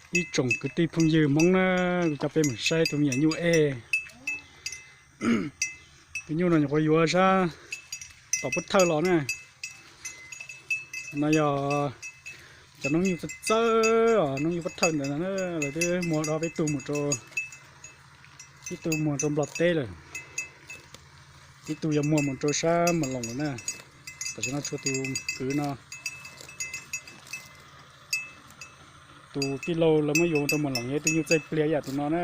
Ib tsoom kwv tij phooj ywg Hmoob na, kuv coj peb mus saib tus me nyuam nyuj ej. Tus nyuj no nyuam qhuav yuav sab tom pub thawj los na. No yog cov noob nyuj txawj txawj os, noob nyuj pub thawj ntawd no na, lawv twb muag do peb tug mus rau, ib tug muag rau Nplog teb lawm, ib tug yog muag mus rau sab Mas Loos lawm na. Tam sim no tshuav tus kwv no, tus tij laug lawv muab yuav mus rau Mas Loos yog tus nyuj txawj pliag yam tus no na.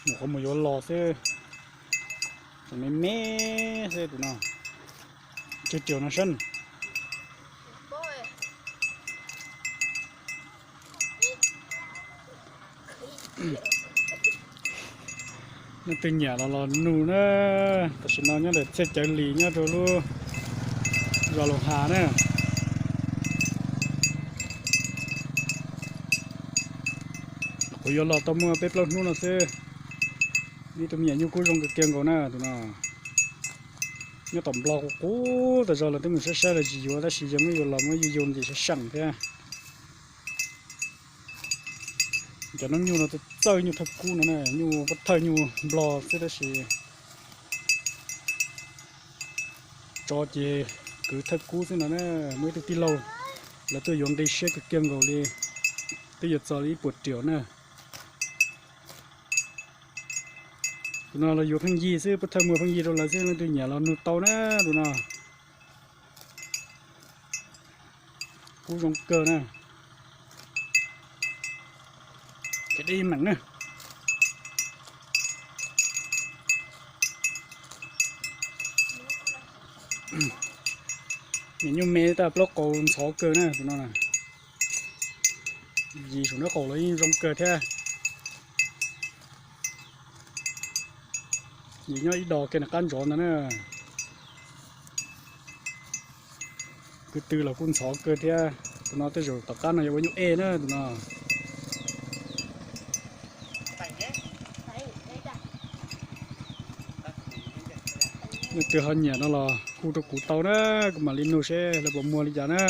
Nyuam qhuav mus yuav los xwb, tseem me me xwb tus no. Tsw riam no sab. Leej twg nyiam los los nug na. Tam sim no nyob ntawm Txhiaj Cawv Lis nyob rau lub zos Loos Has na. Kuv yuav los tau muaj peb plaub hnub no xwb. Ib tug me nyuam nyuj kub zoo kawg kiag nkaus na tus no. Nyob tom Nplog qub qub tas zog lawv twb mus saib saib lawv tsis yuav tab sis yog muab yuav los muab yuav yuav ces sab seem thiab. Cov noob nyuj no txawj nyuj thawj kub no na, nyuj pub thawj nyuj Nplog xwb tab sis tso ces kwv thawj kub xwb no na. Muaj ib tug tij laug lawv tuaj yuav nqi siab kawg kiag nkaus li, twb yuav txog li ib puas riam na. Tus no los yuav pheej yig xwb, pub thawj muag pheej yig rau lawv xwb, leej twg nyiam los nug tau na tus no. Kub zoo kawg na. Kev deb ib meem na. Niam nyuj me tab plaub qau ntxhov kawg na tus no. Yim saum nraub qaum los yeej zoo kawg thiab. Yim nyob ib do kiag nram qab ntsov ntag na. Kwv tw los kuj ntxhov kawg thiab. Tus no tej zaum tom qab no yuav ua nyuj ej na tus no. Leej twg ho nyiam no los hu rau kuv tau na, kuv mam li nug seb lawv puas muag li cas na.